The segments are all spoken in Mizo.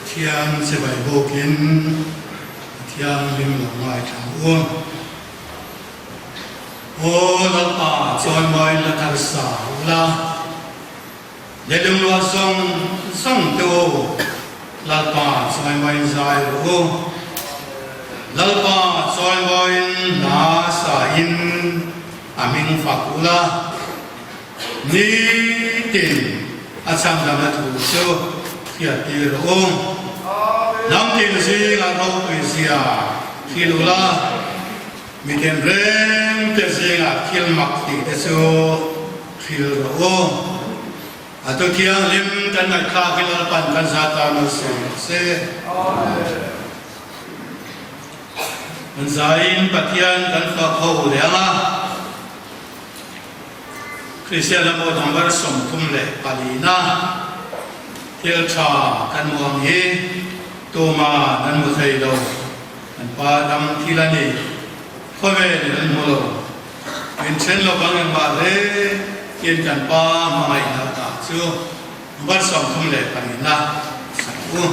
Pathian chibai bawkin Pathianhlim lo ngaithla u. Aw Lalpa chawimawi la thar sa ula, leilung luah zawng zawng te u, Lalpa chawimawiin zai rawh u. Lalpa chawimawiin hla sa in a hming fak ula, nitin a chhandamna thu chu hriat tir rawh u. Hnam tin zingah ropui zia thil ula, Mi tinreng te zingah thil mak tih te chu hril rawh u. A tu thianghlim kan ngaihthlak hi Lalpan kan zat tan malsawm rawh se. Kan zaiin Pathian kan fak ho leh ang a. Kristian lam aw number 34na thil tha kan hmu ang hi tuma nan hmu thei lo. An pa dam thil a ni. Khawvel in an hmu lo. Min then lo vang engmah hle tiin kan pa hmangaihna tah chu number 34na sak u.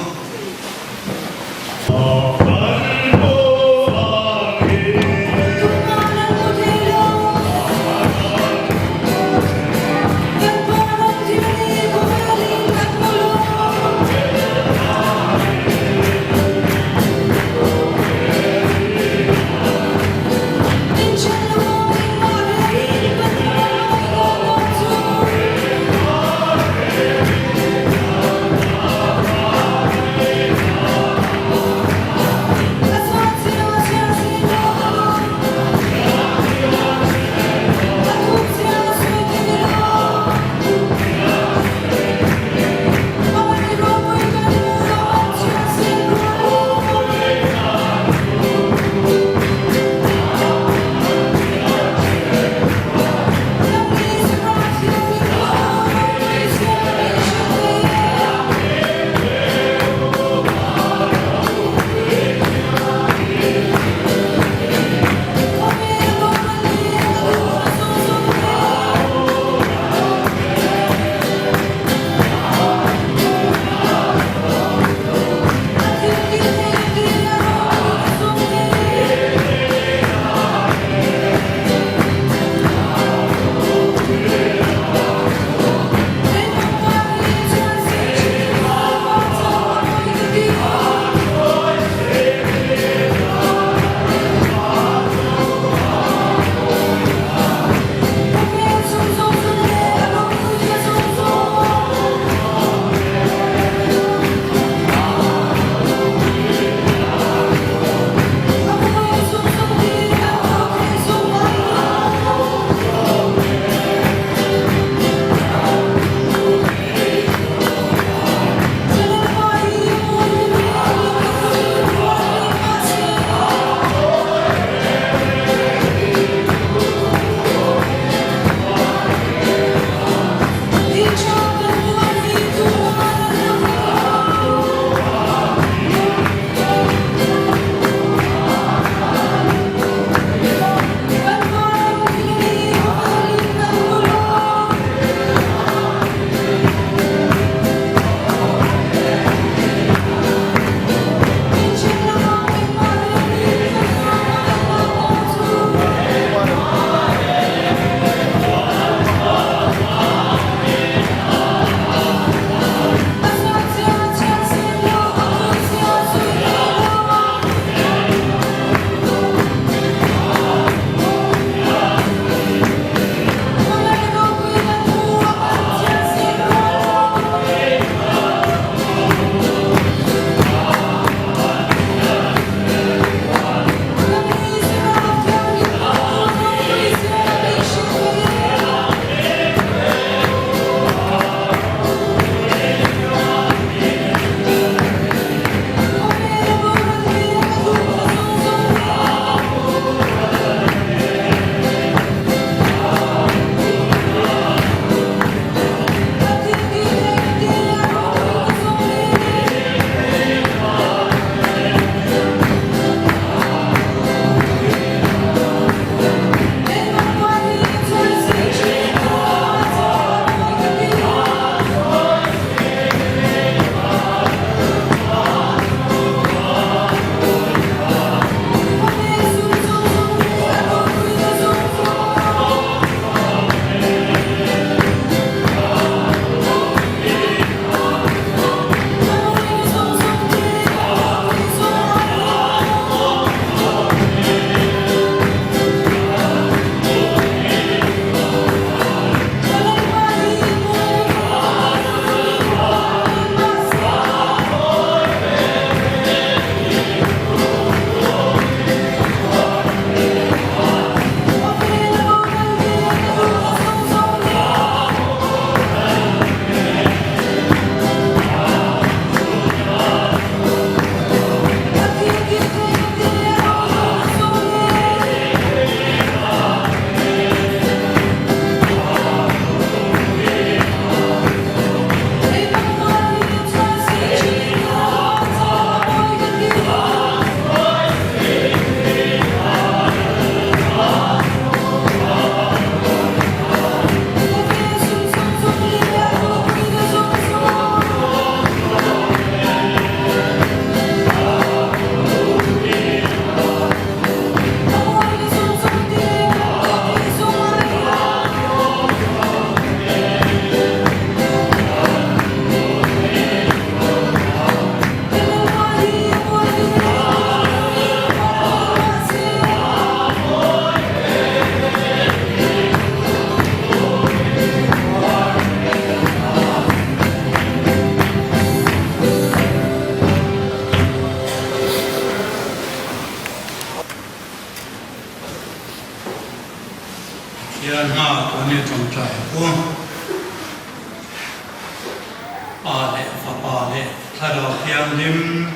Thlarau Thianghlim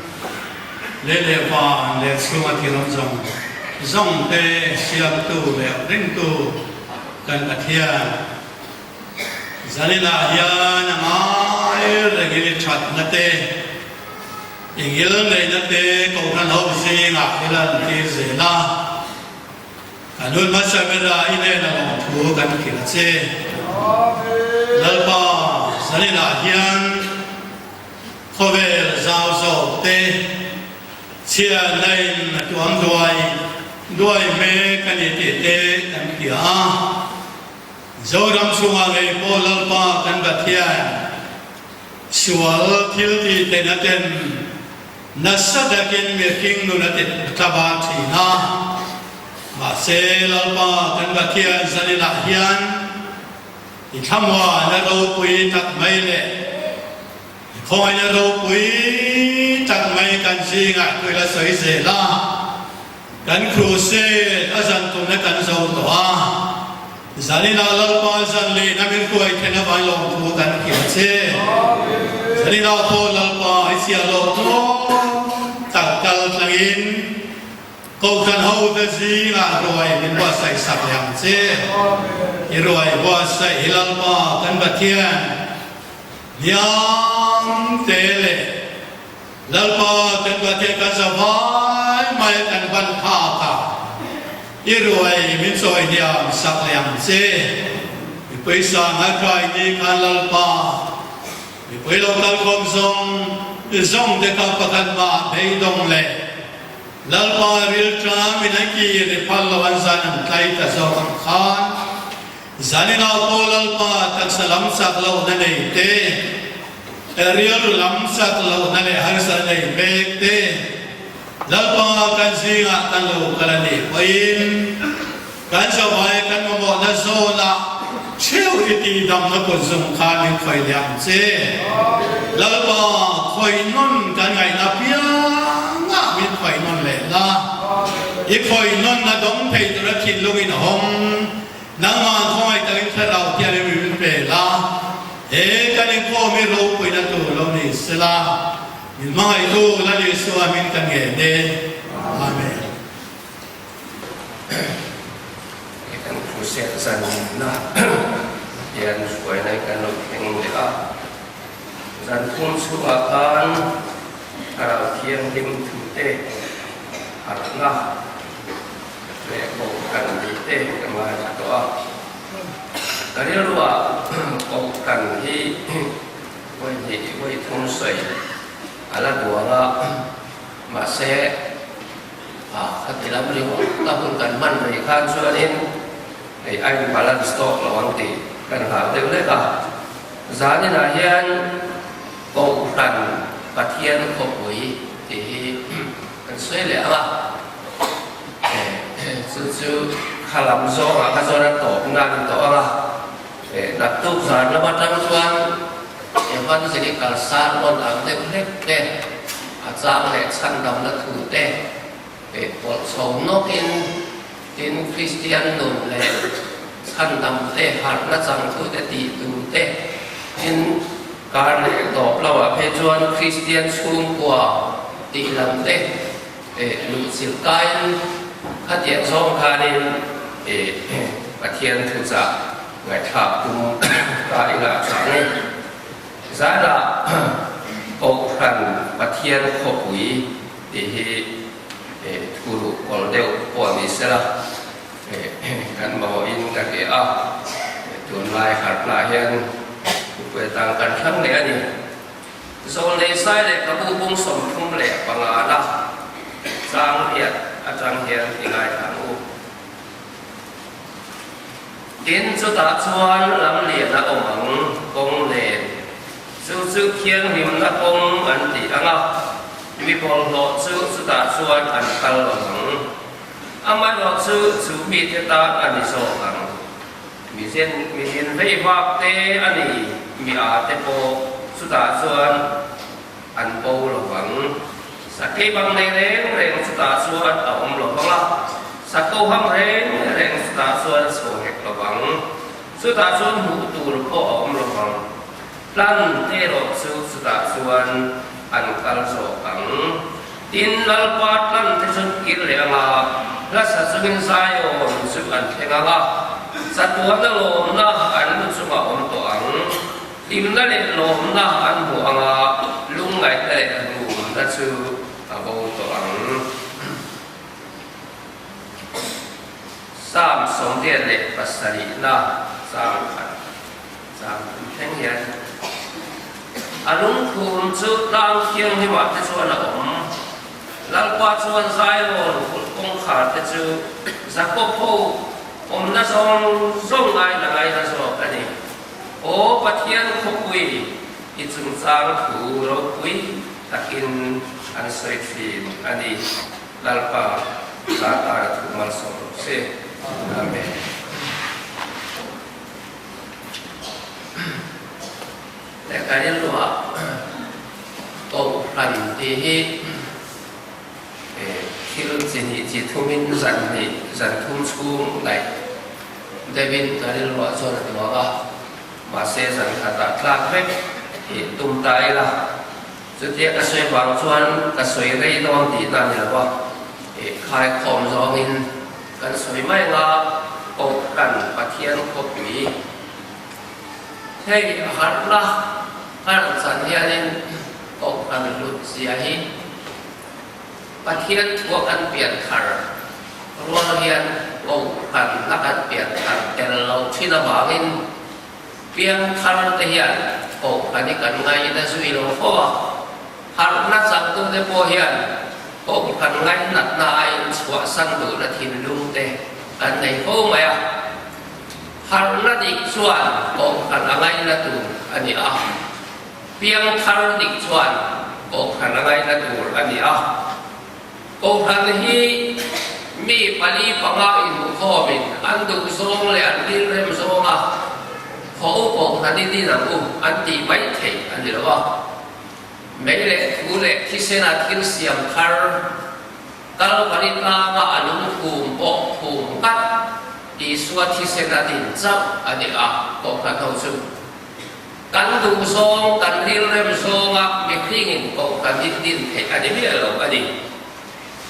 lei leh van leh chhunga thil awm zawng zawng te siamtu leh ringtu kan Pathian zaninah hian a ngai rengin i thatna te, i ngilneihna te Kohhran ho zingah i lantir zel a. Kan hun hmasa berah i hnena lawmthu kan hrilh a che. Lalpa, zaninah hian khawvel zau zawk te chhiatna in a tuam duai duai mek a ni tih te kan hria a. Zoram chungah ngei pawh Lalpa kan Pathian sual thil tih theihna ten Nasa takin mihring nun a ti tlaba thin a, mahse Lalpa kan Pathian zaninah hian i thlamuana ropui tak mai leh i khawngaihna ropui tak mai kan zingah thu ila sawi zel a, kan crusade a zan tumna kan zo tawh a, zaninah Lalpa zan lehna min hruai then avang lawmthu kan hria che. Zaninah pawh Lalpa i chhiah loh tawp tak kal tlangin Kohhran hote zingah ruai min buatsaih sak leh ang che. I ruai buatsaih hi Lalpa kan Pathian hniam te leh Lalpa kan Pathian kan za vai mai kan ban phak a, i ruai min chawi hniam sak leh ang che. Mipui sang a kai ni khan Lalpa, mipui lo kalkhawm zawng zawng te kha pakhat mah beidawng leh Lalpa rilṭam in an kir i phal lo an zan an tlai ta zawk ang khan zaninah pawh Lalpa taksa lam chak lohna nei te, Rilru lam chak lohna leh harsatna nei mek te Lalpa kan zingah kan lo kal a nih pawhin kan zavai kan mamawhna zawnah theuh i tihdamna kut zung khan min khawih leh ang che. Lalpa khawih nawn kan ngaihna piangah min khawih nawn leh la. I khawih nawnna dawng thei tura thinlungin a hawng. Nangmah khawngaih takin thlarau thianghlim i min pe la, he kan inkhawm hi ropuina tur lo ni sela, min hmangaihtu Lal Isua min kan ngen e. Amen. He kan crusade zanna hian hruaina hi kan lo thleng leh a, zan thum chhungah khan Thlarau Thianghlim thute harhna, Leh kohhran tih te ka ngaithla tawh a, ka rilruah kohhran hi vawi hnih vawi thum sawi a la duang a, mahse khati lam ringawt a hun kan hman rih khan chuanin hei a in balance tawk lo ang tih kan hlau deuh lek a, zaninah hian kohhran Pathian khawpui tih hi Kan sawi leh ang a, chu chu kha lam zawngah kha chuan a tawp na a ni tawh ang a, naktuk zan lam atang chuan Evangelical sermon ang deuh hlek te, a chang leh chhandamna thu te pawlh chho nawkin tin Kristian nun leh chhandam te harhna changtu te tih tur te tin Kar leh tawp lo ah phei chuan Kristian chhungkua tih lam te luhchilh kaiin khatiang zawng khanin Pathian thuchah ngaihthlak tum ta ila a tha nge. Zanah Kohhran Pathian khawpui tih hi thu ruh kawl deuh pawh ni sela kan mamawhin ka hria a, tunlai harhnaah hian thupui atang kan thlang leh a ni. Zawlnei sai leh ka bu bung 35 na chang hian atang hian i ngaithla ang u. Tin, chutah chuan lam lian a awm ang, kawng nen. Chu chu thianghlimna kawng an ti ang a, mi bawlhhlawh chu chutah chuan an kal lo ang. Amaherawh chu chu mite tan a ni zawk ang. Mi zen mi zin vei vak te a ni, mi a te pawh chutah chuan an bo lo vang. Sakei bang nei reng reng chutah chuan a awm lo vang a, sako ham reng reng chutah chuan a chho hek lo vang. Chutah chuan hmuh tur pawh a awm lo vang. Tlan te erawh chu chutah chuan. an kal zawk ang. Tin, Lalpa tlan te chu kir leh anga hla sa chungin Zion chu an thleng ang a, chatuana lawmna an lu chungah awm tawh ang. Hlimna leh lawmna an hmu ang a, lungngaihna leh rumna chu a bo tawh ang. Psalm 87na chang khat chang thum thleng hian a lungkhum chu tlang thianghlimah te chuan a awm. Lalpa chuan Zion kulh kawngkhar te chu Jakob ho awmna zawng zawng ngaina ngaina zawk a ni. Aw Pathian khawpui, i chungchang thu ropui takin an sawi thin a ni. Lalpa Zartara thu malsawm rawh se. Amen. Lehkha rilruah Kohhran tih hi thil chi hnih chi thumin zan hnih zan thum chhung daih deuhin ka rilruah chuan a duang a, mahse zan khatah tlak vek hi tum ta ila. Chutia ka sawi vang chuan ka sawi rei dawn tih na ni lo a, khaikhawm zawngin kan sawi mai anga Kohhran Pathian khawpui hei a harh la a rawn chan hianin Kohhran hlut zia hi Pathian thua kan pian thar rual hian Kohhran la kan pian thar tel lo thin avangin Piangthar te hian Kohhran hi kan ngaina zui lo fo a, harhna changtute pawh hian Kohhran ngainatna aiin chhuahsan duhna thinlung te kan nei fo mai a. Harhna dik chuan Kohhran a ngaina tur a ni a, Piangthar dik chuan Kohhran a ngaina tur a ni a. Kohhran hi mi pali panga inhmukhawmin an duh zawng leh an rilrem zawnga khaw u kohhran i din ang u an tih mai theih a ni lo a. Mei leh thu leh thisena thil siam thar Kalvari tlanga a lungphum pawh phum ngat Isua thisena din chauh a ni a, kohhran ho chu. Kan duh zawng, kan rilrem zawnga mihringin kohhran hi din theih a ni miah lo a ni.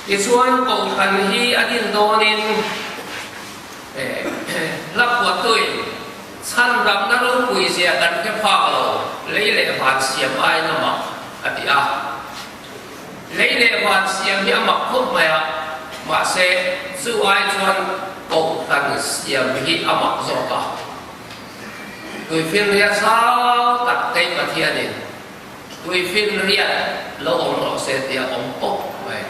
Tichuan, kohhran hi a din dawnin hla phuahtuin chhandamna ropui zia kan hre phak lo, lei leh van siam aiin a mak a ti a. Lei leh van siam hi a mak khawp mai a, mahse chu ai chuan kohhran siam hi a mak zawk a. Tuifinriat zau tak kei Pathianin tuifinriat lo awm rawh se tia awm pawp mai.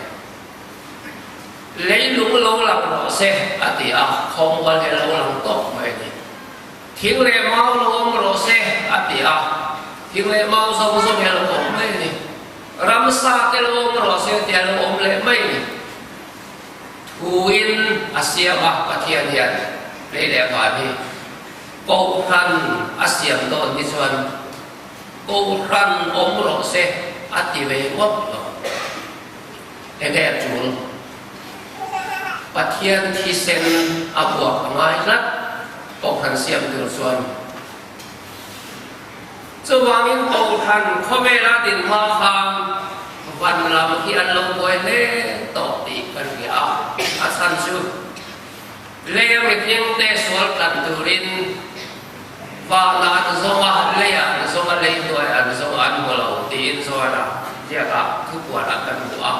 Leilung lo lang rawh se a ti a, khawmual hi lo lang tawp mai a ni. Thing leh mau lo awm rawh se a ti a, thing leh mau zawng zawng hi a lo awm mai a ni. Ramsa te lo awm rawh se tia lo awm leh mai a ni. Thuin a siam a, Pathian hian lei leh van hi Kohhran a siam dawn hi chuan Kohhran awm rawh se a ti ve ngawt lo. Enge a tul? Pathian thisen a buak a ngai tlat Kohhran siam tur chuan. Chuvangin Kohhran khawvela din hma khan van lam hi an lo buai hle tawh tih kan hria a, a chhan chu leia mihringte sual tlan turin vanah an zawng a, leiah an zawng a, lei hnuaiah an zawng a, an hmu lo tiin Joana ziakah thupuanah kan hmu a.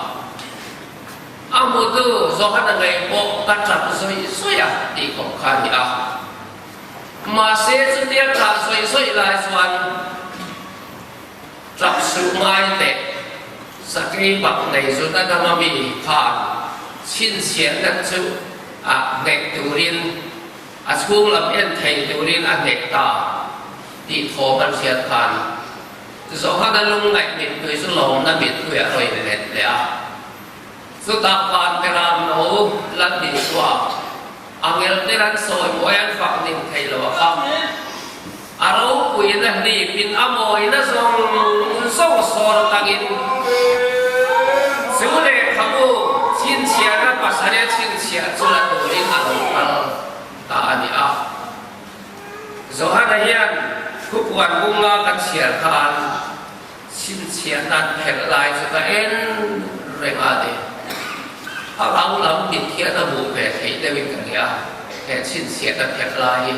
A hmutu Johana ngei pawh ka tap zawih zawih a tih khawp kha a ni a. Mahse chutia tah zawih zawih lai chuan tap suh ngai teh sakei bak nei Juda dama mi khan chhinchhiahna chu a hnek turin a chhung lam en thei turin a hnek ta tih thawm an hriat khan Johana lungngaih mittui chu lawmna mittui a rawi let leh a. Chutah van beram no Lal Isua angel te ran sawi mawi an fak ning thei lo a kha. A ropuina hlipin a mawina zawng zawng sawr tangin chu lehkhabu chhinchhiahna pasarih a chhinchhiah chu la turin a lo kal ta a ni a. Johana hian thupuan bunga kan chhiar khan. Chhinchhiahna an phelh lai chu ka en reng a ni. A rau lam mit hian a hmuh ve theih deuhin ka hria he chhinchhiahna phelh lai hi.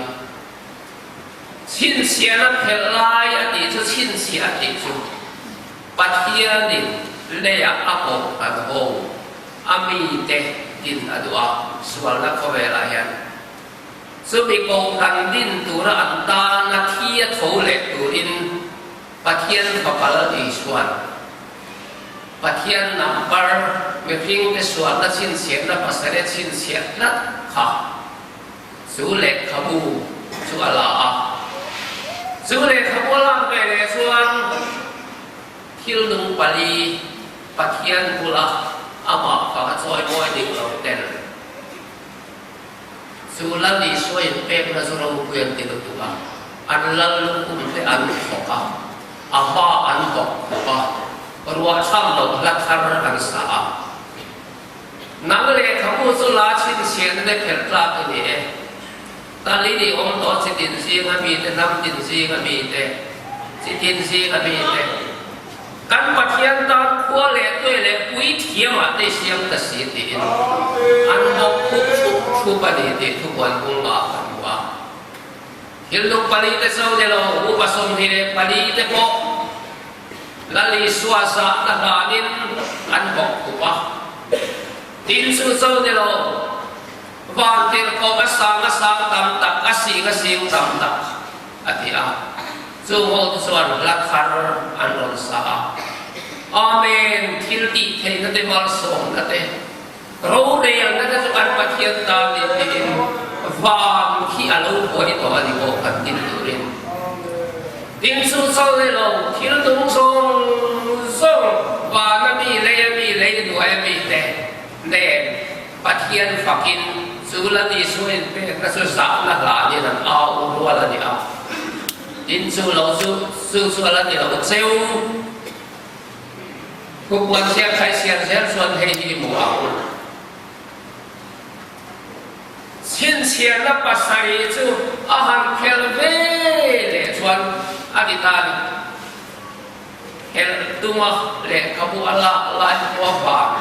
Chhinchhiahna phelh lai a tih chu chhinchhiah a tih chu Pathianin leiah a koh an ho a mite din a duh a, sualna khawvelah hian chumi kohhran din tura an tana thi a tho leh turin Pathian fapal Isua'n Pathian number mihringte sualna chhinchhiahna pasarih chhinchhiah tlat kha chu lehkhabu chu a la a. Chu lehkhabu a lak ve leh chuan thil nung pali Pathian bula amah fang a chawimawi dik lo tel. Chu Lal Isua inpekna chu ropui an ti lutuk a, an lal lukhum te an thawk a, a hma an bawk khawp a, ruah tham loh hla thar an sa a. Nang lehkhabu chu la chhinchhiahna te phelh tlak i ni e. Tal i nih awm tawh chi tin zinga mite, hnam tin zinga mite, chi tin zinga mite. Kan Pathian tan khua leh tui leh pui thiamah te i siam ta si tiin an bawk khup thup thup a ni tih thubuan bungah kan hmu a. Thil nung pali te cho ni lo, upa 24 te pawh Lal Isua zahna hlanin an bawk khup a. Tin chu cho ni lo, van tirhkoh a sang a sang tam tak, a sing a sing tam tak a ti a. Chung ho te chuan hla thar an rawn sa a, Amen, thil tih theihna te malsawmna te, rorelna te chu kan Pathian tan ni tiin van khi a lo buai tawh a ni maw kan tin turin. Tin chu chal e lo, thil tung zawng zawng van a mi, lei a mi, lei hnuai a mi te nen Pathian fakin chu la ni suain pekna chu zahna hlanin an au rual a ni a. Tin chu lo chu chu chu a la ni lo cheu. Thupuan siam khai siam zel chuan hei hi i hmu ang. Chhinchhiahna pasarih chu a han phel ve leh chuan a ti ta a ni. Helh tuma lehkhabu a lak lai khua vang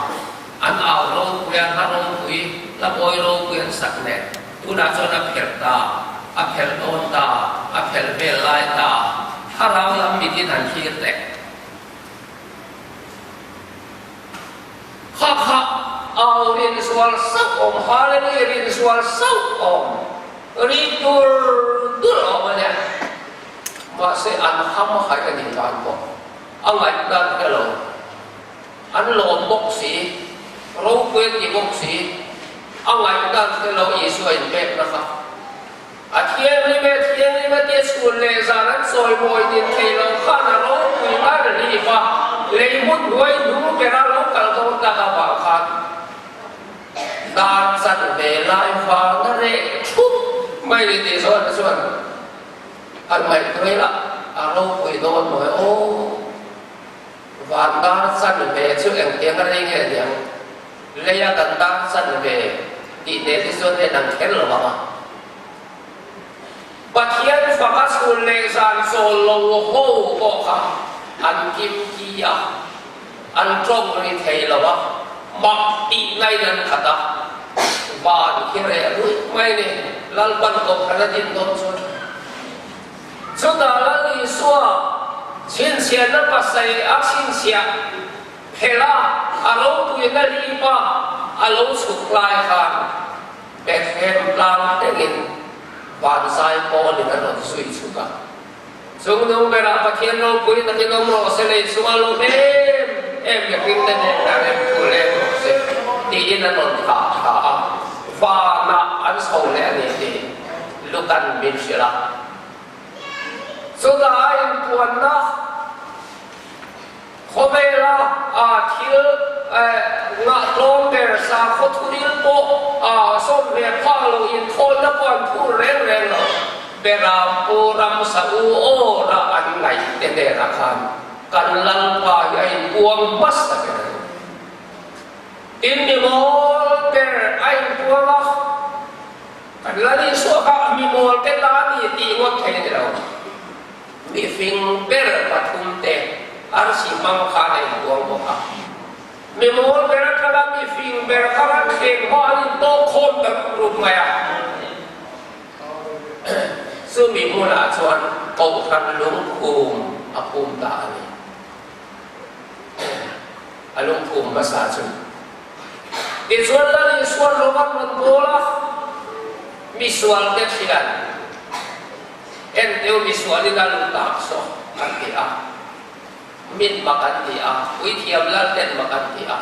an au ropui a, hla ropui, hla mawi ropui an sak nen tunah chuan a phelh ta, a phelh dawn ta, a phelh vel lai ta, thlarau lam mitin an thlir teh. Kha kha au rin zual sauh awm, Hallelujah rin zual sauh awm, ri dur dur awm a nia. Mahse an ham haih a nih dan pawh a ngaih dan hre lo. An lawm bawk si, ropui an ti bawk si, a ngaih dan hre lo Isua inpekna kha. A thianghlim e, thianghlim a tia chhun leh zan an chawimawi din thei lo khan a ropui ngar lip a, lei hmun huai hnung bera lo kal dawn tak avang khan dar chanve lai vang a reh thup mai ni tih zawhna chuan An ngaihtuah ila a ropui dawn maw e aw. Van dar chan ve chu engtiang a rei nge niang? Leia kan dar chan ve tih nen hi chuan hei dang kher lo ang a. Pathian faka chhun leh zan chawl lo ho pawh kha an kim ki a, an tawng ri thei lo a, mak tih naiin an khat a. Van khi reh ruih mai ni, Lalpan kohhran a din dawn chuan. Chutah Lal Isua chhinchhiahna pasai a chhinchhiah phelh a, a ropuina lipa a lo chhuk lai khan Bethlehem tlang thlengin van zai pawlin a rawn zui chhuk a. Chung nung berah Pathian ropui takin awm rawh se, lei chunga lawm em em mihringte nen a rem thu leng rawh se tiin a rawn thah thla a, vanah an chho leh a ni tih Lukan min hrilh a. Chutah a inpuanna Khawvela thil ngahtlawm ber sakhaw thuril pawh sawm ve phak lo inthawlna pawh an phur reng reng lo. Beram pu ramsa u awra an ngaih te hnenah khan kan Lalpa hi a inpuang hmasa ber a ni. Tin mi mawl ber a inpuang a, kan Lal Isua kha mi mawl te ta a ni tih ngawt thei a ni lo. Mifing ber pathum te. Arsi hmang khan a inpuang bawk a. Mi mawl ber atanga mi fing ber kha ran thleng hma an intawk khawm ta rup rup mai a. Chumi hmunah chuan Kohhran lungphum a phum ta a ni. A lungphum hmasa chu. Tichuan Lal Isuan rawng an rawn bawl a, misualte thian enteu misualin a lut tak saw an ti a. Mit mak an ti a, puithiam lalten mak an ti a.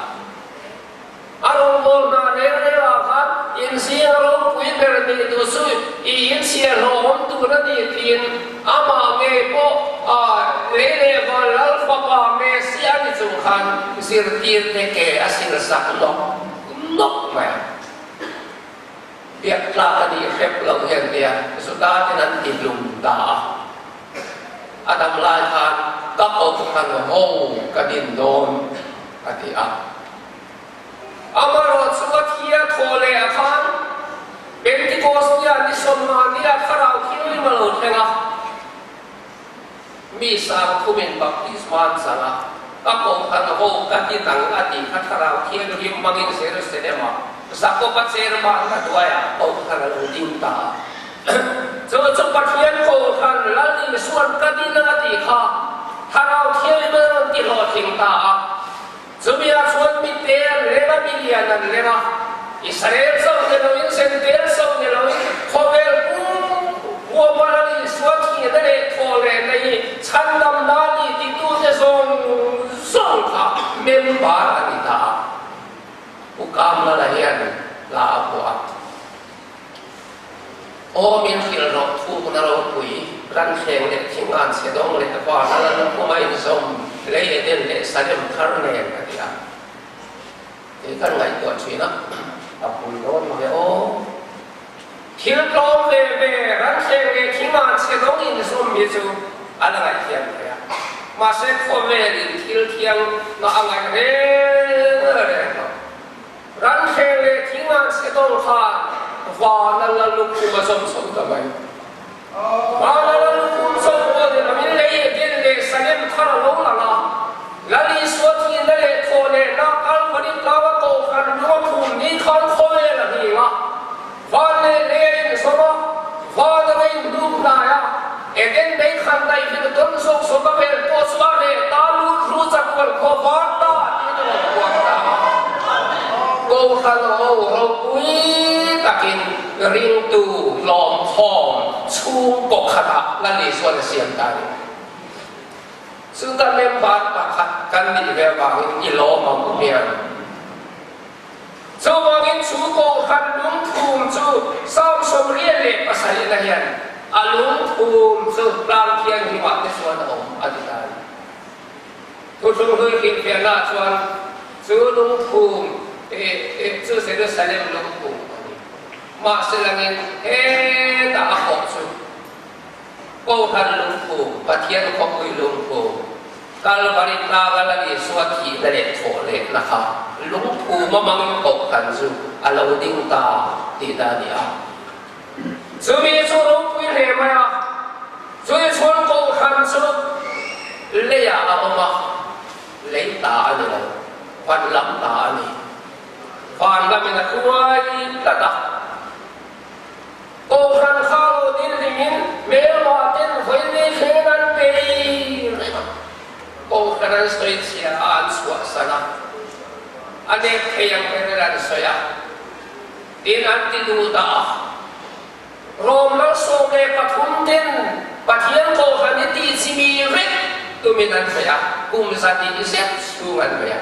A rawngbâwl hna reng rengah khan inzîng a ropui ber nih duh chu i inchhiar hlawhawm tûr a ni tiin amah ngei pawh a lei leh vân lal fapa Messia ni chung khan zirtîrte ke a silsak nawk nawk mai a. Biak tlâk a nih hrep loh hian tia Juda-ten an ti hlum ta a. A dam lai khan ka kohhran ho ka din dawn a ti a. Amarawh chu a thia thaw leh a khan Pentecost nia ni sawmnga nia thlarau thianghlim a lo thleng a. Mi sang thumin baptisma an chang a, ka kohhran ho ka ti dang a tih kha thlarau thianghlim hmangin Jerusalem-ah Jakob-a chairman a hnuaiah kohhran a lo ding ta a. Chu chu Pathian kohhran Lal Isua'n ka din ang a tih kha Thlarau Thianghlim a rawn ti hlawhtling ta a. Chumi-ah chuan mite an leng a, milian an leng a, Israel chauh ni loin, Jentail chauh ni loin, khawvel pum huama Lal Isua thihna leh thawhlehna hi chhandamna a ni titute zawng zawng kha member a ni ta a. Pu Kamlala hian hla a phuah a. Aw min hrilh rawh thukna ropui, ranthleng leh thingan chhe dawng leh vana la lukhum a inzawm lei Eden leh Salem thar nen a ti a. Kei kan ngaihtuah thin a, a pui dawn ve aw. Thil tlawm ve ve ranthleng leh thingan chhe dawng inzawm hi chu a la ngaihthiam thei a, mahse khawvelin thil thiang na a ngaih reng reng lo. Ranthleng leh thing an chhe dawng khan van a la lukhum a zawm chho ta mai. Van a la lukhum chho pawh ni loin lei Eden leh Salem thar a lo lang a. Lal Isua thihna leh thawh lehna Kalvari tlanga kohhran lung a phum ni khan khawvel a hning a. Van leh lei a inzawm a, van a la inhnuk hnai a. Eden lei khan daih hi na dawn zawk zawk a vel pawh chu a reh ta lut ru chatuan khaw var ta tiin a rawn puang ta a. Kohhran ho ropui takin ringtu hlawmkhawm chhungkaw khatah Lal Isuan a siam ta a ni. Chuta member pakhat kan nih ve avangin i lawm ang u hmiang. Chuvangin chu Kohhran lungphum chu Psalm 77 na hian a lungphum chu tlang thianghlimah te chuan a awm a ti ta a ni. Thuthlung hlui hrilhfiahnaah chuan chu lungphum chu Jerusalem lungphum a ni. Mahse langin hetah a kawh chu Kohhran lungphum, Pathian khawpui lungphum, Kalvari tlanga Lal Isua thihna leh thawhlehna kha lungphum a hmangin Kohhran chu a lo ding ta tihna a ni a. Chumi chu ropui hle mai a, chumi chuan Kohhran chu leiah a awm a, lei ta a ni lo, van lam ta a ni. Van lamin a hruai tlat a. Kohhran kha lo dil dingin hmelma ten vawi thleng an pei reng a, Kohhran an sawi chhia a an chhuahsan a, a nek thei ang ber an sawi a, tin an ti duh dah a. Rom 13 ten Pathian Kohhran i tih chimi vek tumin an sawi a, kum 200 zet chhung an bei a.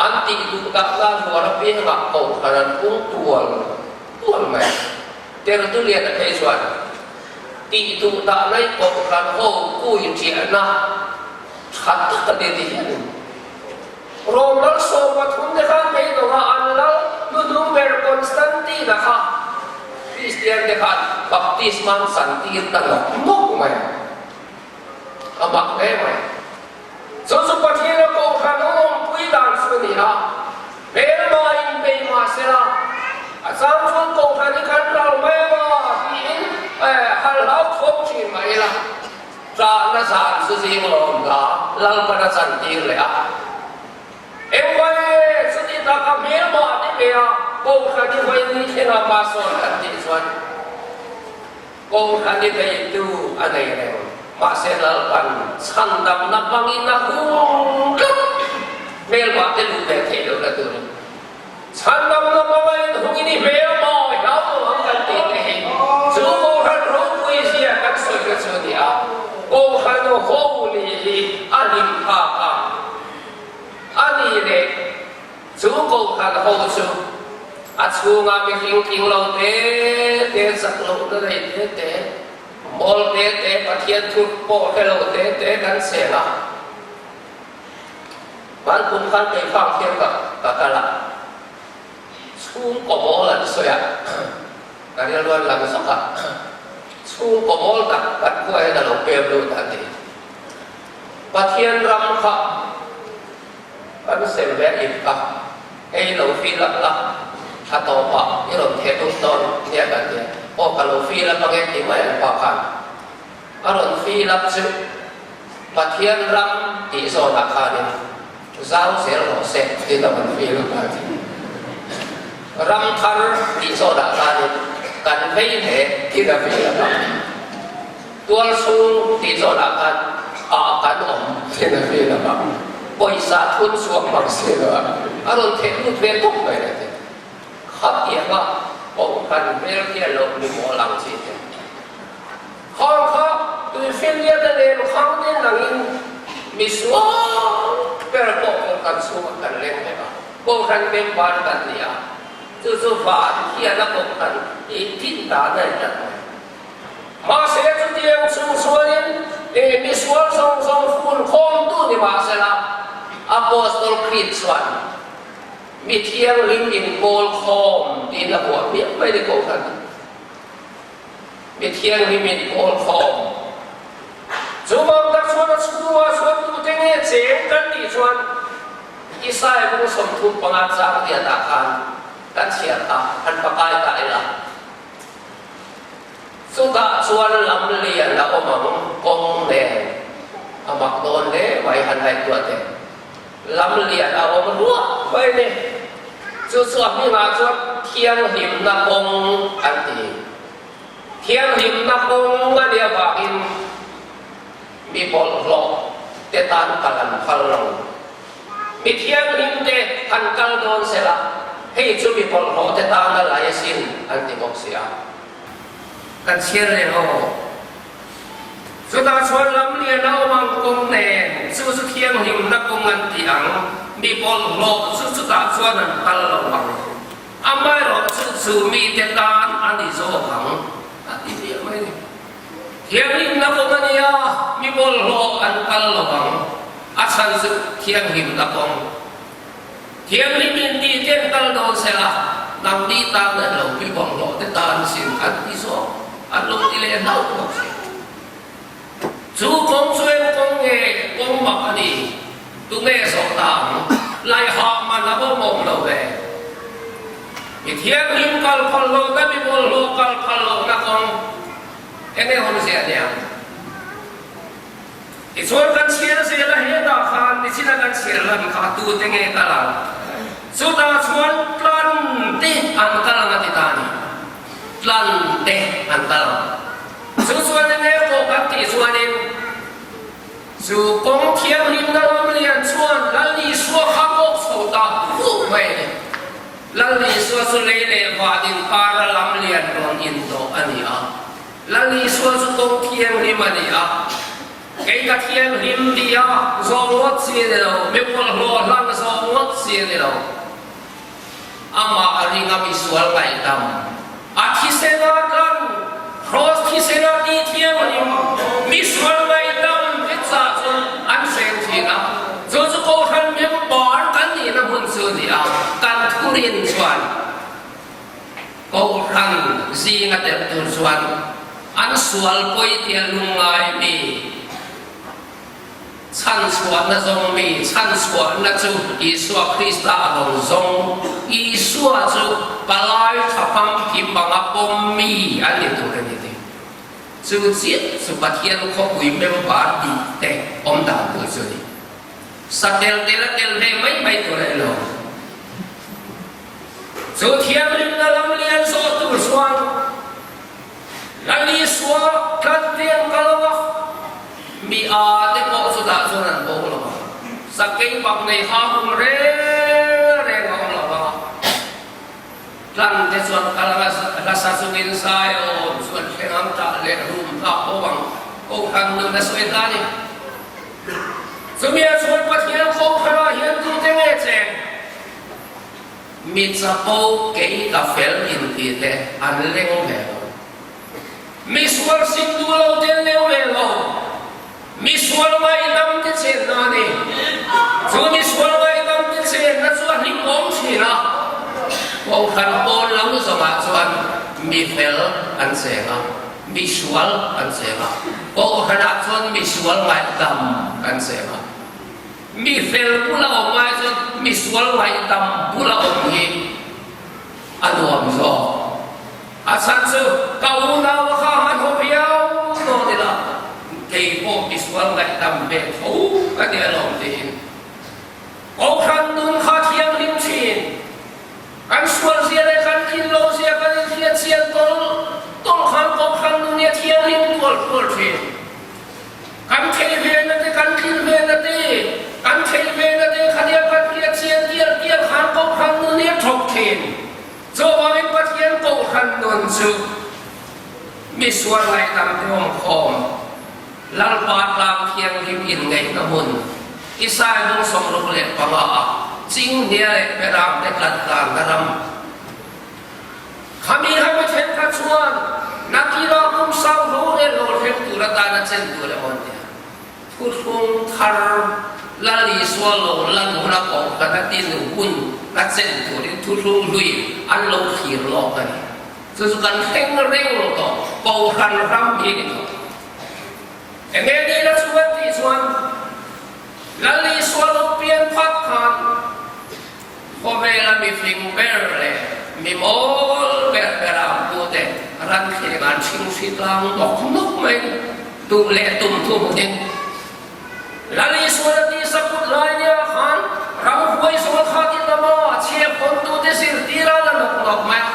An tih duh dah la hluar apiangah Kohhran an pung tual tual mai. Tertulian a phei chuan tih duh dah lai Kohhran ho kui ṭiahna ṭha tak a ni ti hian Rom lal 13 te khan beidawngah an lal hnuhnung ber Constantine-a kha Kristian te khan baptisma an chantir ta nawk nawk mai a, a mak hle mai. Chu chu Pathiana Kohhran a awmpui dan chu a ni a, hmelma inbei mah sela, a chang chuan Kohhran hi kan ral mai anga tiin hal hlau thawm thin mah ila. Ṭahna zan chu zing lawm hla Lalpan a chantir leh a. Engvai nge chuti taka hmelmah te pe a Kohhran i vawi ni thlenga hma sawn kan tih chuan Kohhran i beitu a nei reng. Mahse Lalpan chhandamna hmangin a hung tlat hmelmah te luh ve theih lohna turin. Chhandamna hmanga inhungin i hmel mawi hlau lo ang kan tih te hi chu Kohhran ropui zia kan sawina chu a ni a. Kohhran ho nih hi a hlim phak a, a ni leh chu Kohhran ho chu a chhunga mihring tling lo te te, chak lohna nei te te, mawl te te, Pathian thu pawh hre lo te te kan cheng a. Van kum khan keifang thiam ka ka kal a, chhungkaw mawl an sawi a, ka rilruan lang zawk a, chhungkaw mawl tak kan khua hian a lo pem lut a ti. Pathian ram kha kan sem ve a ip kha, hei lo fill up la, thla tawpah i rawn theh lut dawn nia kan ti a, aw ka lo fill up ange ti mai an pa khan a rawn fill up chu. Pathian ram tih zawnah khanin zau zel rawh se tiin a rawn fil a ti. Ram thar tih zawnah khanin kan vei hle tiin a fil a. Tual chhung tih zawnah khan ah kan awm tiin a fil a. Pawisa thun chhuak mang si lo a, a rawn theh lut ve tawp mai a ti. Khatianga Kohhran hmel hian lo ni mawl ang chi te. Khawng kha tuifinriat a len khang te nangin mi sual ber pawh Kohhran chhungah kan leng vek a, Kohhran member kan ni a, chu chu van hian a Kohhran i tin dan a ni tlat mai. Mahse chutiang chung chuanin e mi sual zawng zawng fun khawmtu ni mahsela Apostol Creed chuan mi thianghlim inkawl khawm tiin a vuah miah mai ni Kohhran. Mi thianghlim in kawl khawm. Chu vang tak chuan a chhungah chuan tute nge cheng kan tih chuan Isaiah bung 35 chang riatah khan kan chhiar kha han pakai ta ila. Chutah chuan lam lian a awm ang kawng nen a mak dawn hle mai han ngaihtuah teh. Lam lian a awm ruah mai ni. Chu chu a hmingah chuan thianghlimna kawng an ti. Thianghlimna kawng a nih avangin mi bawlhhlawh te tan kal an phal lo. Mi thianghlim te han kal dawn sela, hei chu mi bawlhhlawh te tan a lai asin an ti bawk si a. Kan chhiar leh aw. Chutah chuan lam lian a awm ang kawng nen, chu chu thianghlimna kawng an ti ang, mi bawlhhlawh chu chutah chuan an kal lo ang. Amaherawh chu chu mite tan a ni zawk ang, a ti miah mai a ni. Thianghlimna kawng a nia, mi bawlhhlawh an kal lo ang, a chhan chu thianghlimna kawng. Thianghlim in tih te an kal dawn se la, nangni tan an lo pi bawlhhlawh te tan sin an ti zawk, an lo ti leh hlauh bawk si. Chu kawng chu eng kawng nge kawng mak a ni? Tunge zawh ta ang? Laihah man a awm awm lo ve. Mi thianghlim kal phal lohna, mi bawlhhlawh kal phal lohna kawng eng nge awmzia aniang? Tichuan kan chhiar zel a, hetah khan nichina kan chhiar lan kha tute nge kal ang? Chutah chuan tlan te an kal ang a ti ta a ni. Tlan te an kal ang. Chu chuan enge pawh kan tih chuanin chu kawng thianghlimna lam lian chuan Lal Isua kha kawk chho ta vuk mai a ni. Lal Isua chu lei leh van inkara lam lian rawn indawh a ni a. Lal Isua chu kawng thianghlim a ni a, kei ka thianghlim ti a zawng ngawt chi a ni lo, mi bawlhhlawh hlang zawng ngawt chi a ni lo. Amah a ring a misual ngaihdam a thisen a tlang, Kraws thisen a ti thianghlim, misual ngaihdam te chah chuan an hreng thin a, chu chu Kohhran member kan nihna hmun chu a ni a, kan thurin chuan. Kohhran zinga tel tur chuan an sual pawi tia lungngai mi, chhanchhuahna zawng mi, chhanchhuahna chu Isua Krista a rawn zawng, Isua chu palai tha famkim anga pawm mi an ni tur a ni tih. Chu chiah chu Pathian khawpui member tih te awm dan tur chu a ni. Sa tel tel a tel ve mai mai tur a ni lo. Chu thianghlimna lam lian zawh tur chuan Lal Isua tlat pian ka lo a, mi a te pawh chutah chuan an bo lo a, sakei bak nei ha hum reng reng a awm lo vang a, tlan te chuan kal anga hlasa chungin zai awm chuan thleng ang tah leh rum hlak ho ang Kohhran nun a sawi ta a ni. Chumia chuan Pathian Kohhranah hian tute nge cheng? Mi chapo kei ka fel inti te an leng ve lo. Mi sual sim duh lo te an leng ve lo. Mi sual ngaihdam te chenna a ni. Chu mi sual ngaihdam te chenna chu a hlimawm thin a. Kohhran pawn lam zawngah chuan mi fel an cheng a, mi sual an cheng a. Kohhranah chuan mi sual ngaihdam kan cheng a. Mi fel bula awm ai chuan mi sual ngaihdam bula awm hi a nuam zawk. A chhan chu ka unau a kha han haw viau dawn ila, kei pawh mi sual ngaihdam ve tho ka ti alawm tiin Kohhran nun kha thianghlim thin. Kan sual zia leh kan tlin lo zia kan inhriat chian tawlh tawlh khan Kohhran nun hi a thianghlim tual tual thin. Kan theih vena te, kan tlin vena te, kan theih vena te khania kan hriat chian tial tial khan Kohhran nun hi a thawk thin. Chuvangin Pathian Kohhran nun chu mi sual ngaihdam te awm khawm, Lalpa tlang thianghlim inngeihna hmun, Isai bung 65 ah Chinghnia leh Beram te tlat tlanna ram, Khami ha mi thenkhat chuan nakirah kum sang ro leh lo thleng tur atana chen tur emaw an ti a. Thuthlung thar Lal Isua lo lan huna kohhran a tin hun a chen turin thuthlung hlui an lo thlir lawk a ni. Chu chu kan thleng reng lo tawh, kohhran ram hi a ni tawh. Enge nihna chu kan tih chuan Lal Isua lo pian phat khan, Khawvela mi fing ber leh mi mawl ber ber a pu te ran thleng an chhing hri tlang nawk nawk mai duh leh tum thu hmuhin Lal Isual a tisa put lai nia khan ramhuai zawl kha ti lama chhiah phawntute zirtir a la nawk nawk mai a.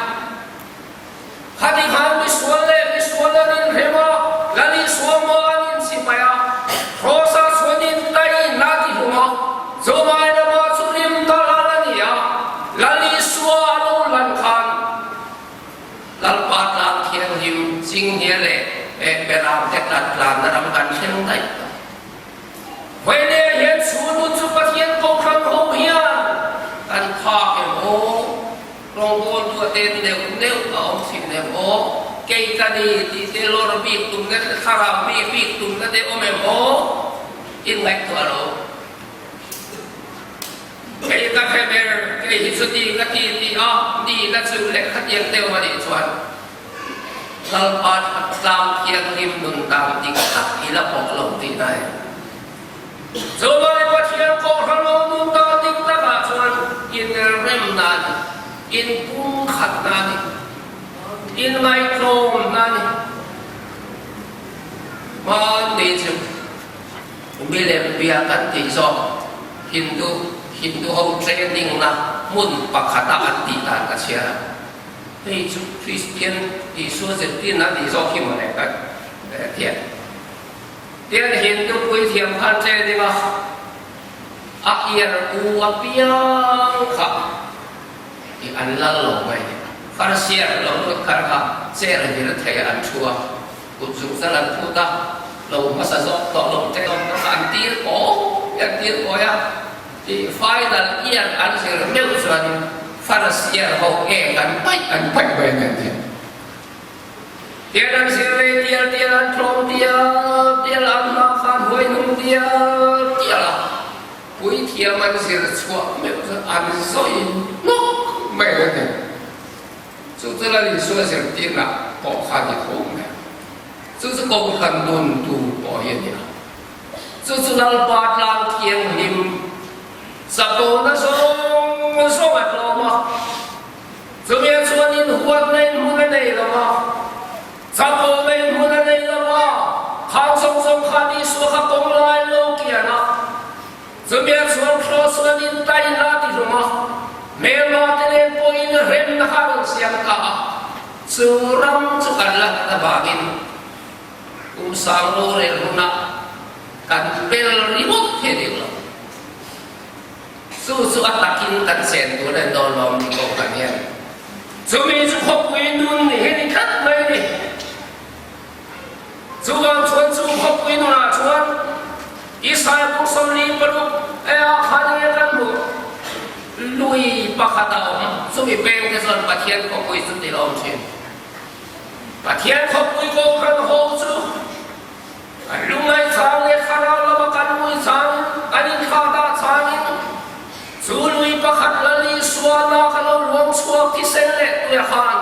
Khati khan misual leh misual an inhrem a, Lal Isua maw an inchipai a, Kross-ah chuan in tai na ti hlum a, Chumai lamah chu rim ta lal a ni a, Lal Isua a lo lan khan Lalpa tlang thianghlim Chinghnia leh Beram te tlat tlanna ram kan thleng daih ta. Vawinia hian chhunu chu Pathian Kohhran ho hian kan phak em aw? Rawngbawl tu a ten neuh neuh a awm thin em aw? Kei ka ni tih te lawr bik tumna te thlarau mi bik tumna te awm em aw? In ngaihtuah lo. Kei ka hre ber, kei hi chuti ka ti tih a nihna chu lehkha tiang deuh a nih chuan Lalpa tlang thianghlim nun dan dik tak i la pawh lo tih na e. Chuvai Pathian Kohhran lo nun dan dik takah chuan inremna a ni, inpumkhatna a ni, inngaihtlawmna a ni. Hmanni chu milem bia kan tih zawk Hindu Hindu ho training na hmun pakhata an tih dan ka chhiar a. Hei chu Kristian Isua zirtirna a nih zawk hi mawle ka tiat. Tian Hindu puithiam khan training a a iar u apiang kha i an lal lo mai. Farsiar lo lut kar kha chair hir thei an thu a, kut zungzal an phut a, lo hmasa zawk tawh lo te awm kha an tir kawi an tir kawi a. Tih final year an zir meuh chuan first year ho ek an paih an paih mai an ti. Tian an zir leh tial tial an tlawm tial tial an hma khan huai hnung tial tial a, puithiam an zir chhuah meuh chuan an zawi hnawk mai an ti. Chu chu Lal Isua zirtirna pawh kha a ni tho mai a. Chu chu Kohhran nun tur pawh hi a ni a. Chu chu Lalpa tlang thianghlim chakawna zawng zawng a tlawm a, chumia chuan inhuatna in hmun a nei lo a, chakawna in hmun a nei lo a. Chumia chuan Kraws chuan in tai la ti hlum a, hmelma te nen pawhin remna kha a rawn siam ta a, chu ram chu kan la hlat avangin kum sang rorel hunah kan pel ringawt thei deuh lo. Chu chu a takin kan chen tur en dawn lawm ni pawh kan hian. Chumi chu khawpui nun hi ni tlat mai a ni. Chuvang chuan chu khawpui nunah chuan Israel buk 46 ea khan nge kan hmuh? Lui pakhat a awm. Chumi peng te chuan Pathian khawpui chu ti lawm thin. Pathian khawpui kawhhran ho chu Kan lungngaih chang leh thlarau lama kan ngui changin, kan inthlah dah changin, chu lui pakhat Lal Isua lak a lo luang chhuak thisen leh tuia khan,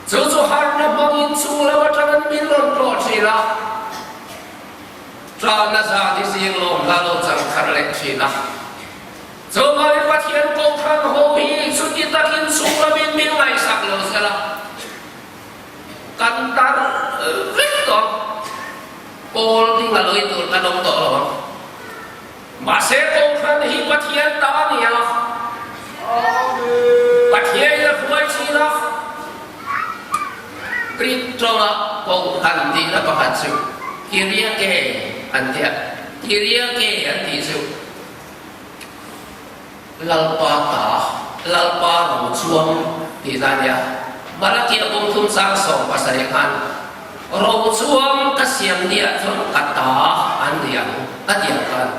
chu chu harhna hmangin chung lam atangin min rawn tlawh thin a, tlahna zan hi zing lawm hla lo chang thar leh thin a. Chuvangin Pathian Kohhran ho hi chuti takin chung lamin min ngaihsak lo sela. Kan tar vek tawh pawl ding a lawih tur kan awm tawh lo ang. Mahse Kohhran hi Pathian ta a ni a, Pathianin a hruai thin a, Greek tawnga Kohhran tihna pakhat chu Kyriake an ti a, Kyriake an tih chu Lalpa ta, Lalpa ro chuang tih zan nia. Malakia kum thum sang 17 khan ro chuang ka siam nia chuan ka ta an ni ang a ti ang khan.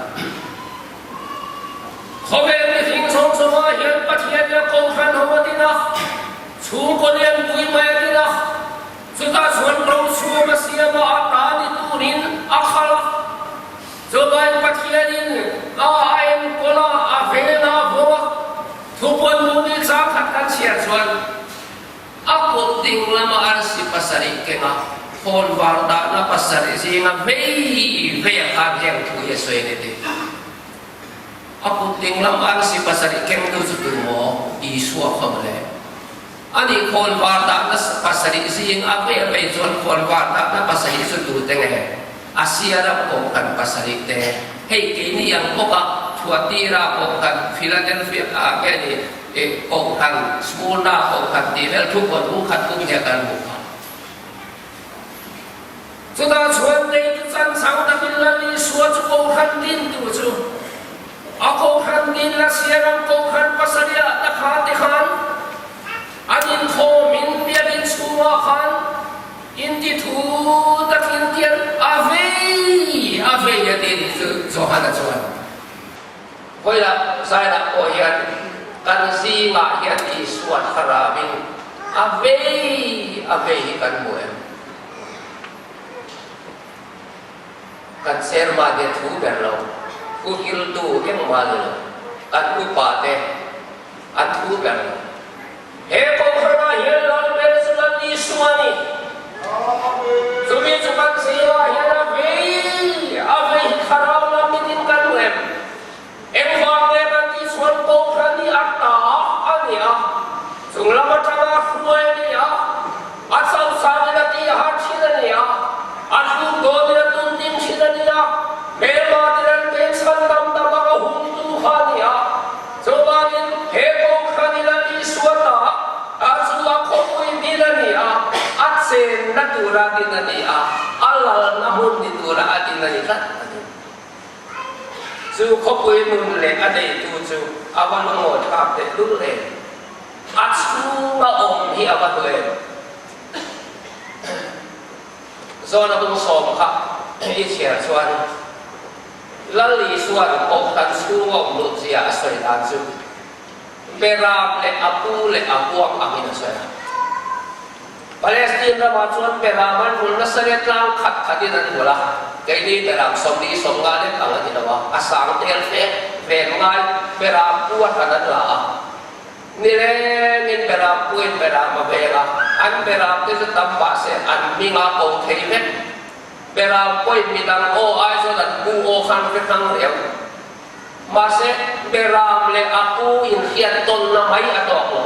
Khawvel mihring zawng zawngah hian Pathian nia Kohhran ho a din a, chhungkaw lianpui mai a din a, chutah chuan ro chhuang a siam a, a ta ni turin a khal a. Chuvain Pathianin a a enkawl a, a ven a, a vawng a, thupuan hmuh ni chang khat kan chhiar chuan a kut ding lama arsi pasarih keng a, khawn var dahna pasarih zinga vei vei a khan heng thu hi a sawi a ni tih. A kut ding lam arsi pasarih kengtu chu tu maw? Isua kha mawle. Ani khawn var dahna pasarih zing a vei a vei chuan khawn var dahna pasarih chu tute nge? Asia ram kohhran pasarih te. Hei keini ang bawk a, Thuatira kohhran, Philadelphia ah nge ni kohhran, Smurna kohhran tih vel thu pawn bu khat bung hian kan hmuh phah. Chutah chuan neitu chan chang takin Lal Isua chu kohhran dintu chu a kohhran din Asia ram kohhran pasarihah ta kha te khan an inkhawm in biakinn chhungah khan inti thu takin tian a vei a vei a ti nih chu Johana chuan Khawilah zailah pawh hian kan zingah hian Isua thlarauin a vei a vei hi kan hmu em? Kan chairman hi a thu ber lo, thu hiltu engmah ni lo, kan upa te an thu ber lo. He kohhranah hian Lal ber chu Lal Isua a ni. Chumi chu kan zingah hian a vei a vei hi thlarau lam mitin kan duh em? Engvang nge kan tih chuan kohhran hi a ta a ni a, chung lam atanga hruai a ni a, a chauhsanin a tih har thin a ni a, a hluk dawnin a tum ding thin a ni a, hmelma tin an peng chhan dam dam ang a humtu kha a ni a. Chuvangin he Kohhran in a Isua ta a chu a khawpui din a ni a, a chenna tura din a ni a, a lalna hmun ni tura a din a ni tlat a ni. Chu khawpui nun leh a neitu chu a va lungawi thlak teh lul em? A chhunga awm hi a va hlu em? Zawna bung sawm kha i chhiar chuan Lal Isua'n Kohhran chhunga awm luh zia a sawi dan chu Beram leh a pu leh a huang angin a sawi a. Palestine ramah chuan Beram an hul nasa nge tlang khat khatin an hul a, keini Beram 40 50 lek ang a ni lo a, a sang tel fe ven ngai Beram pu a hran an la a. Nilengin Beram puin Beram a veng a, an Beram te chu tam mahse an hming a ko thei vek. Beram pawhin midang aw ai chuan an pu aw khan hre hrang riau. Mahse, Beram leh a pu inhriat tawnna mai a tawk lo.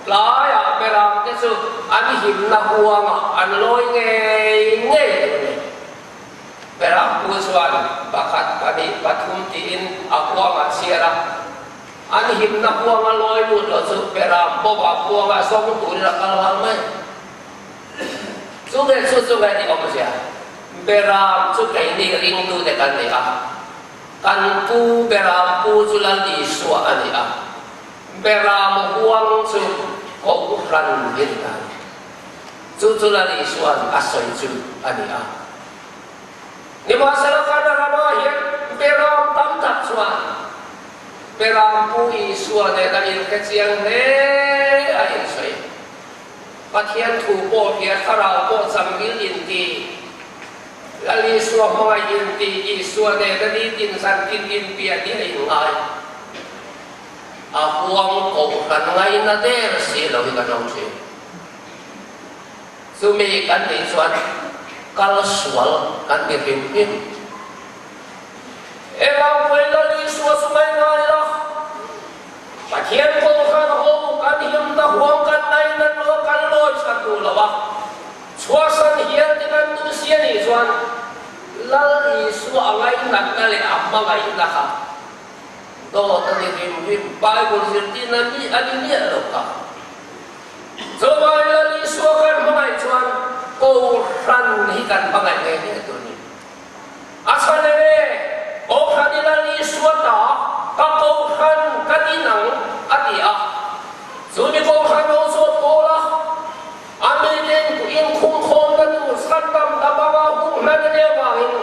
Tlaiah Beram te chu an himna huangah an lawi ngei ngei tur a ni. Beram pu chuan pakhat, pahnih, pathum tiin a huangah chhiar a, an himna huanga lawi lut lo chu beram bawmah huanga zawng turin a kal nghal mai. Chu nge chu chu nge ni awmzia? Beram chu keini ringtute kan ni a, kan pu beram pu chu Lal Isua a ni a, beram huang chu Kohhran hi ni ta. Chu chu Lal Isua'n a sawi chu a ni a. Nimahsela Kana ramah hian beram tam tak chuan beram pu Isua nen a inhre chiang hle a insawi. Pathian thu pawh hria thlarau pawh changil inti, Lal Isua hmangaih inti, Isua nena nitin zan tin inpiah hi a inngai. A huang kohhran ngaina der si lo hi kan awm thin. Chumi kan nih chuan kal sual kan ti hrim hrim. Engah pawhin Lal Isua chu ngai ngai la, Pathian kohhran ho kan him ta huang kan ngainat lo a kan lawi chhan duh lo a, chhuahsan hian ti kan duh si a nih chuan Lal Isua a ngainatna leh a hmangaihna kha dawt a ni hrim hrim. Bible zirtirna mi a ni miah lo kha. Chuvangin Lal Isua kan hmangaih chuan Kohhran hi kan hmangaih ngei ngei tur a ni. A chhan enge? Kohhran i Lal Isua ta ka Kohhran ka din ang a ti a. Chu mi Kohhran ho chu a pawl a, a miten inkhungkhawmna tur chhandam dam anga hung hlan a nih avangin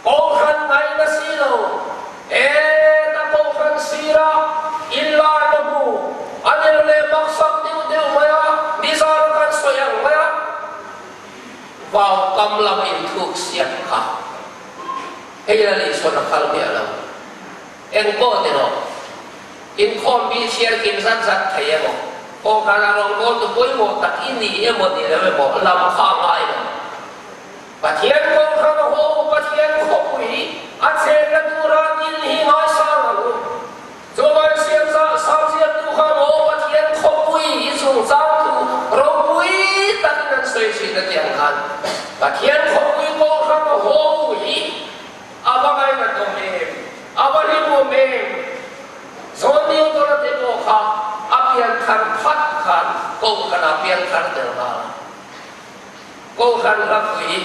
Kohhran ngaina si lo, heta Kohhran sira inlarna hmu a nil leh maksak deuh deuh mai a, nizara kan sawi ang mai a, vau kam lam inthuk siam kha hei la leh sawn a phal miah lo. Engpawh ni rawh, inkhawm bi chhiar kim zat zat thei emaw, Kohhranah rawngbawltu pawimawh tak i ni emaw ni lo emaw lam kha a ngai lo. Pathian Kohhran ho Pathian khawpui a chenna tura dil hi ngaisang ang u. Chuvang siam zah sangziaktu khan aw Pathian khawpui hi chungchang thu ropui takin an sawi thin a tih ang khan Pathian khawpui Kohhran ho hi a va ngainatawm em, a va hlimawm em. Zawn Newton-a te pawh kha a pianthar phat khan Kohhranah pianthar tel nghal a. Kohhran hlapui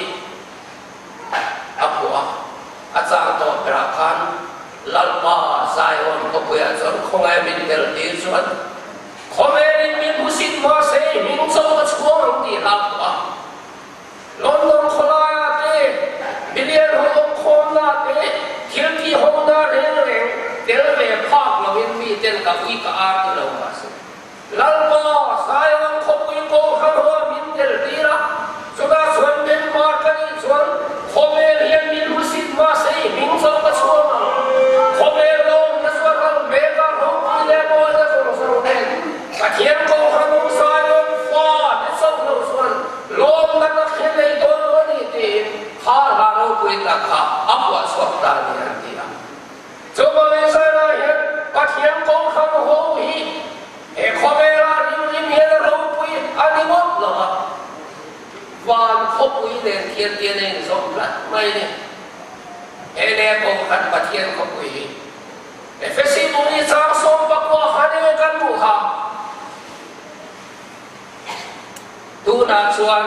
a phuah a, a chang tawh berah khan Lalpa Zion khawpuiah chuan khawngaih min tel tir chuan khawvelin min hmusit mahse hming cho ka chhuang ang tih hla a phuah a. London khawlaiah te, milian ho awmkhawmna te, thil tihhona reng reng tel ve phak loin miten ka ui ka ar ti lo mahse, Lalpa, Zion khawpui Kohhran hoa min tel tir a, chutah chuan member ka nih chuan khawvel hian min hmusit mahse i hming cho ka chhuang ang. Khawvel lawmna chuan ral mekah ropui leh mawina zawng zawng nen Pathian Kohhran awm Zion fa te chauh lo chuan lawmna ka thlen ei dawn lo a ni tiin kha hla ropui tak kha a puah chhuak ta a ni an ti a. Chuvangin Israel-ah hian Pathian Kohhran ho hi he khawvela rimrim hian a ropui a ni ngawt lo a, van khawpui nen khian tian a inzawm tlat mai a ni. He leh Kohhran Pathian khawpui hi Efesi bung i chang 19 khan enge kan hmuh kha? Tunah chuan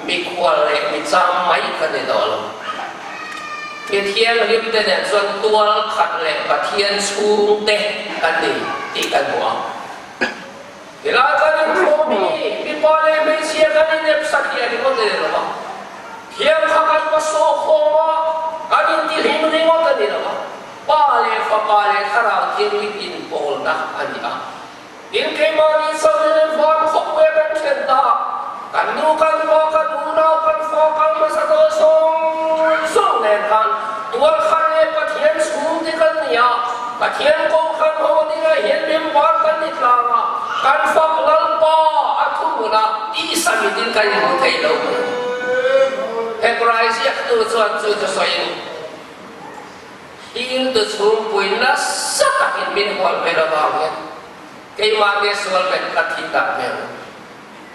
mikhual leh michang mai ka ni tawh lo. Mi thianghlimte nen chuan tual khat leh Pathian chhungte kan ni tih kan hmu ang. Helai kan inkhawm hi mipa leh hmeichhia kan inep satliah ringawt a ni lo va, thiam kha kan va sawhkhawm a, kan intihlim ringawt a ni lo va, Pa leh Fapa leh Thlarau Thianghlim inpawlna a ni a. Tin, keimahni Samuel van khawpui kan thlen ta, kan nu, kan pa, kan unau, kan fa, kan hmasa tawh zawng zawng nen khan tualkhat leh Pathian chhungte kan ni a, Pathian Kohhran ho dingah hian member kan ni tlang a, kan fak Lalpa a thuhmun a, tisa mitin kan inhmu thei lo mai a ni. Hebrai ziaktu chuan chu chu sawiin. Thiltu chhungpui nasa takin min hual hmel avangin keimah nge sual bet ka thi tak hmel.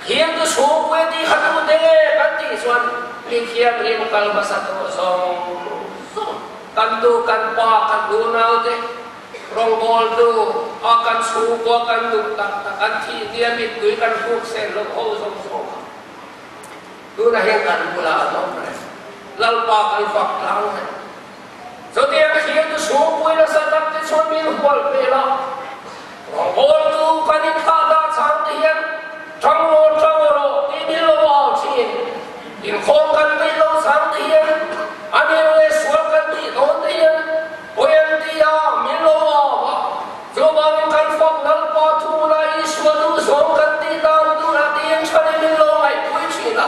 Thiltu chhungpui a tih kha tute nge kan tih chuan mi thianghlim kal hmasa tawh zawng zawng kan Chhandamtu kan Pa, kan unaute, rawngbawltu a kan chhungkua kan duh tak tak an thih nia mittui kan hruk sel loh ho zawng zawng a. Tunah hian kan bulah an awm reng. Lalpa kan fak tlang reng. Chutiang thiltu chhungpui nasa tak te chuan min hual hmel a, rawngbawltu kan inthlah dah chang te hian tang maw tang rawh tih min lo au thin. Inkhawm kan neih lo chang te hian a nil leh sual kan tih dawn te hian pawi an ti a, min lo au a. Chuvangin kan fak Lalpa thuna Isua duhzawng kan tih dan tur a tiin thanin min lo ngaihpui thin a.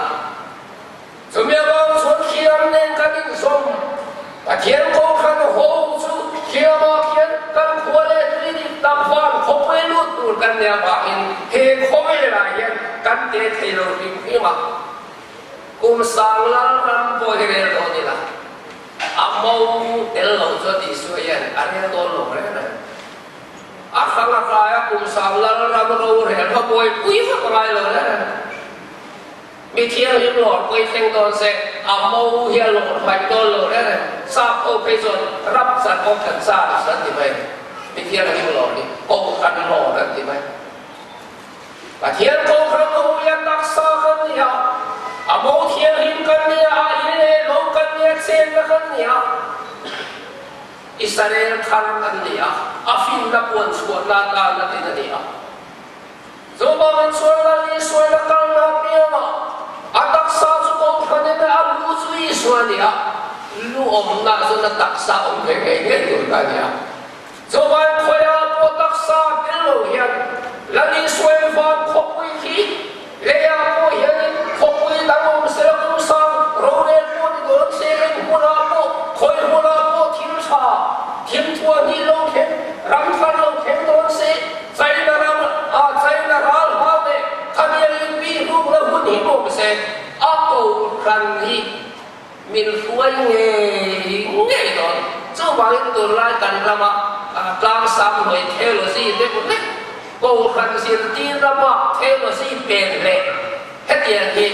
Chumi avang chuan thiam nen kan inzawm. Pathian Kohhran ho chu thiamah khian kan khua leh tui dik tak van khawpui lut tur kan nia avangin he khawvelah hian kan te thei lo hrim hrim a. Kum sang lal ram pawh hi rel dawn ila a mo tel lo chuan Isua hian a rel dawn lo reng reng. A hrang a hlaia kum sang lal ram rorel kha buaipui vak ngai lo reng reng. Mi thianghlim lawr pawh i thleng dawn se, a mo hi a lawr hmaih dawn lo reng reng. Sap ho phei chuan rap chan awm kan chance an ti mai. Mi thianghlim lawr hi kohhran lawr an ti mai. Pathian kohhran ho hi a taksa kan ni a, a mo thianghlim kan ni a, a in leh lo kan ni a, chenna kan ni a, Israel thar kan ni a, a finna puan chhuahna atan a tin a ni a. Chuvangin chuan Lal Isuain a kalna apiangah a taksa chu kohhranin a lu chu Isua a ni a, lu awmna chuan a taksa awm ve ngei ngei tur kha a ni a. Chuvangin khawiah pawh taksa tel lo hian Lal Isuain van khawpui khi leiah pawh hianin khawpui dang awm sela kumsang rorel pawh ni dawn se eng hmunah pawh khawi hmunah pawh thil tha thil thuah hnih lo thleng ram thar lo thleng dawn se China ram ah China ral hau leh khamial in bihruk la hun hi awm se, a kohhran hi min hruai ngei ngei dawn. Chuvangin tunlai kan rama tlangsam hnuai theology deuh hlek, kohhran zirtir rama theology pen leh hetiang hi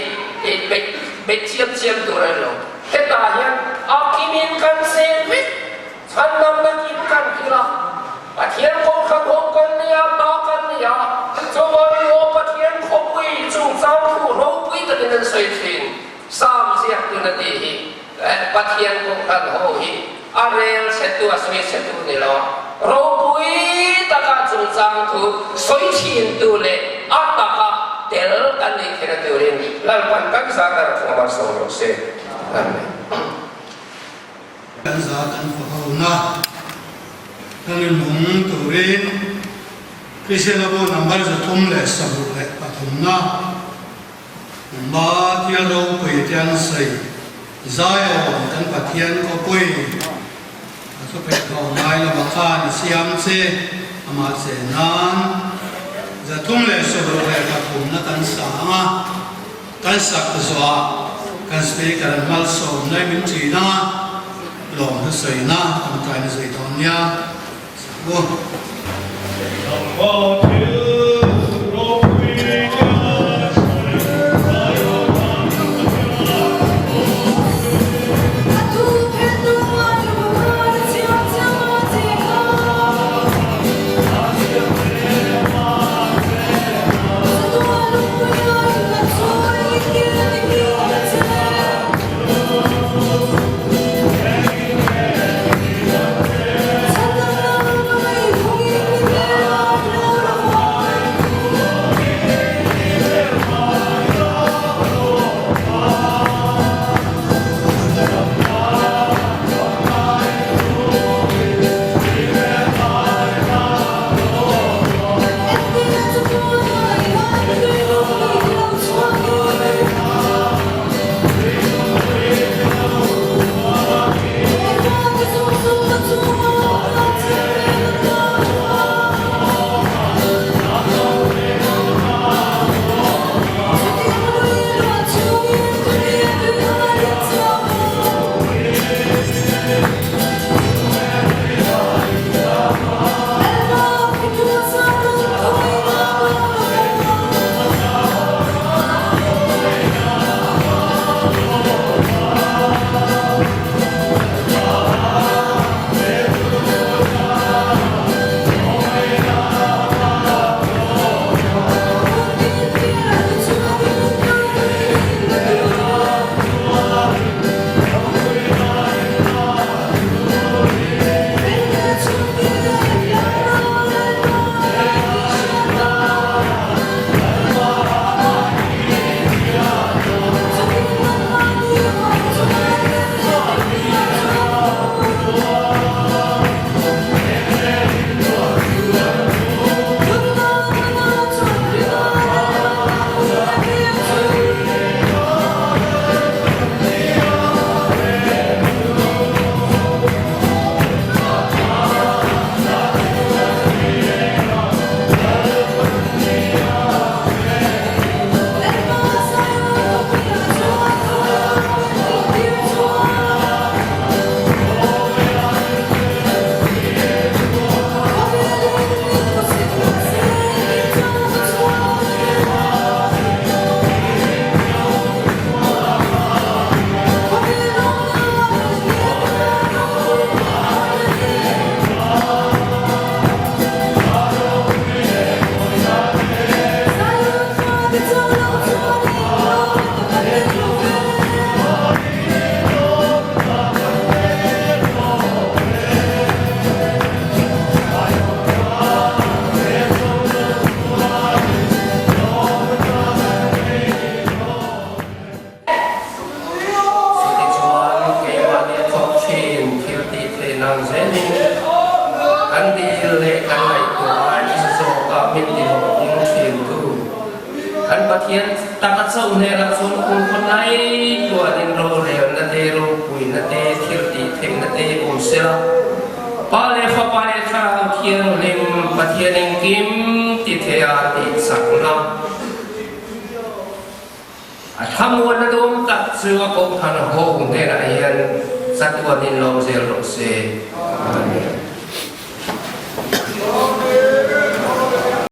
beih beih chiam chiam tur a ni lo. Hetah hian a kimin kan seng vek. Chhandamna kim kan hrilh a, Pathian kawngkhar ho kan ni a, ta kan ni a, chuvangin aw Pathian khawpui chungchang thu ropui takin an sawi thin. Psalm ziaktun a tih hi Pathian kawngkhar ho hi a rel chhetu a sawi chhetu ni lo a, ropui taka chungchang thu sawi thintu leh a taka tel kan nih theihna turin Lalpan kan zahna rak thawng a sawi rawh se. Amen. Kan za kan fahona kan inhawng turin Kristian abu number 373 na Ma thil ropui te an sawi Zion kan Pathian khawpui a thupek ho ngai lama khan a siam che amah che nan 373 na kan sa ang a. Kan sak zawhah kan speaker an malsawm lai min ṭin a, lawm hnusawiina kan kaina zui dawn nia. Sak u. nan zelin kan dil leh kan ngaihtuah ai nasa zawka min tihlawhtling thintu kan Pathian taka chauh hnenah chuan kumkhaw hnai tuanin rorelna te, ropuina te, thil tih theihna te awm sela, Pa leh Fapa leh Thlarau Thianghlim Pathian engkim ti theia tih chakna. A thlamuanna dawm tak chu a kohhran ho hnenah hian chatuanin lawm zel rawh se. Amen.